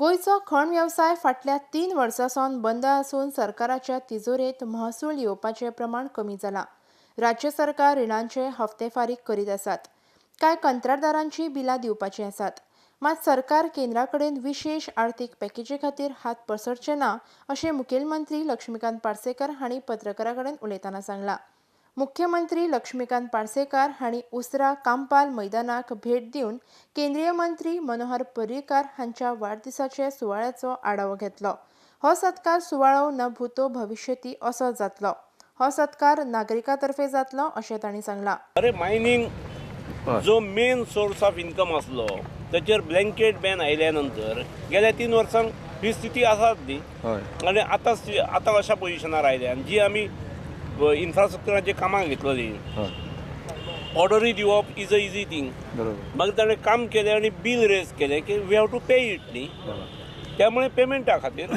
गोंयचो खण वेवसाय फाटल्या 3 वर्सां सावन बंद आसून सरकाराच्या तिजोरेंत महसूल येवपाचें प्रमाण कमी जालां. राज्य सरकार रिणांचे हफ्ते फारीक करीत आसात. कांय कंत्राटदारांची बिलां दिवपाचीं आसात. मात सरकार केंद्रा कडेन विशेश आर्थीक पॅकेजी खातीर हात पसरचे ना अशें मुखेलमंत्री लक्ष्मीकांत पार्सेकर हांणी पत्रकारां कडेन उलयतना सांगलां. मुख्यमंत्री लक्ष्मीकांत पार्सेकार हांणी उसरा कांपाल मैदानाक भेट दिवन केंद्रीय मंत्री मनोहर पर्रीकार हांच्या वाडदिसाचे सुवाळ्याचो आढावो घेतलो. हो सत्कार सुवाळो न भूतो भविष्यती असो जातलो. हो सत्कार नागरिकां तर्फे जातलो अशें तांणी सांगलां. अरे मायनिंग जो मेन सोर्स ऑफ इन्कम आसलो ताचेर ब्लँकेट बॅन आयल्या नंतर गेल्या 3 वर्सांक ही स्थिती आसाच न्ही. आनी आतां आतां अशा पोजिशनार आयल्या आनी जी आमी इन्फ्रास्ट्रक्चराची कामां घेतलेली ऑर्डरूय दिवप is a easy thing. मागीर ताणें काम केलें आनी बील रेज केलें की we have to pay it न्ही. त्यामुळे पेमेंटा खातीर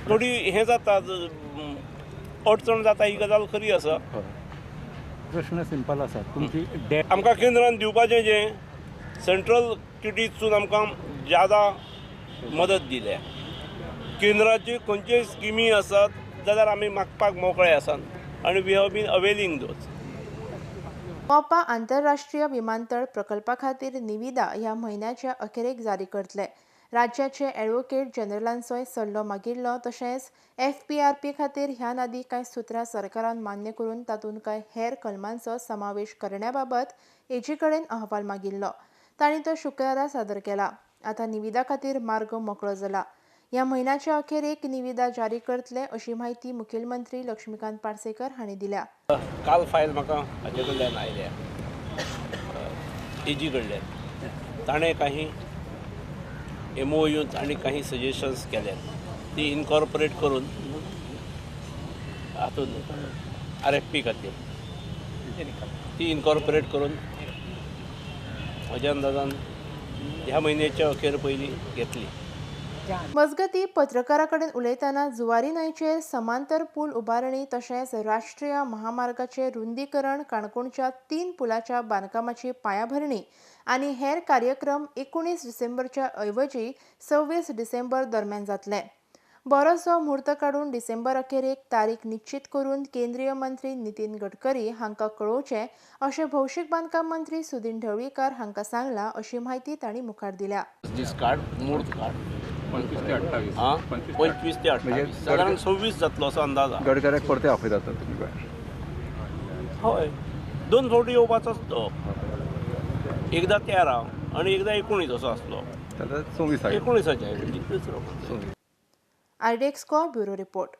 थोडी हें जाता, अडचण जाता, ही गजाल खरी आसा. प्रश्न सिंपल आसा, तुमची आमकां केंद्रान दिवपाचें जें सेंट्रल किटीतसून आमकां ज्यादा मदत दिल्या. केंद्राची खंयच्योय स्किमी आसात जाल्यार आमी मागपाक मोकळे आसात आनी we have been availing those. Mopa आंतरराष्ट्रीय विमानतळ प्रकल्पा खातीर निविदा ह्या म्हयन्याच्या अखेरेक जारी करतले. राज्याचे ॲडव्होकेट जनरलांचोय सल्लो मागिल्लो. तशेंच FPRP खातीर ह्या आदीं कांय सुत्रां सरकारान मान्य करून तातूंत कांय हेर कलमांचो समावेश करण्याबाबत एजी कडेन अहवाल मागिल्लो. तांणी तो शुक्रारा सादर केला. आतां निविदा खातीर मार्ग मोकळो जाला. ह्या म्हयन्याच्या अखेरेक निविदा जारी करतले अशी म्हायती मुखेलमंत्री लक्ष्मीकांत पार्सेकर हांणी दिल्या. काल फायल म्हाका हाजे कडल्यान आयल्या, एजी कडल्यान. ताणें काही MOUs आनी काही सजेशन्स केल्यात, ती इनकॉर्पोरेट करून हातून RFP खातीर ती इनकॉर्पोरेट करून म्हज्या अंदाजान ह्या म्हयन्याच्या अखेर पयलीं घेतली. मजगतीं पत्रकारां कडेन उलयतना जुवारी न्हंयचेर समांतर पूल उबारणी तशेंच राष्ट्रीय महामार्गाचें रुंदीकरण, काणकोणच्या 3 पुलाच्या बांदकामाची पायाभरणी आनी हेर कार्यक्रम 19 डिसेंबरच्या ऐवजी 26 डिसेंबर दरम्यान जातले. बरोसो म्हूर्त काडून डिसेंबर अखेरेक तारीख निश्चित करून केंद्रीय मंत्री नितीन गडकरी हांकां कळोवचें अशें भौशीक बांदकाम मंत्री सुदिन ढवळीकार हांकां सांगलां अशी म्हायती तांणी मुखार दिल्या. म्हूर्त काड 25 ते 28, 25 ते 28, सादारण 26 जातलो असो अंदाज. गडकऱ्याक परते आपयतात तुमी? हय, 2 फावटी येवपाचोच तो, एकदां 13 आनी एकदां 19 असो आसलो. 26 19 दुसरो. RDX bureau report.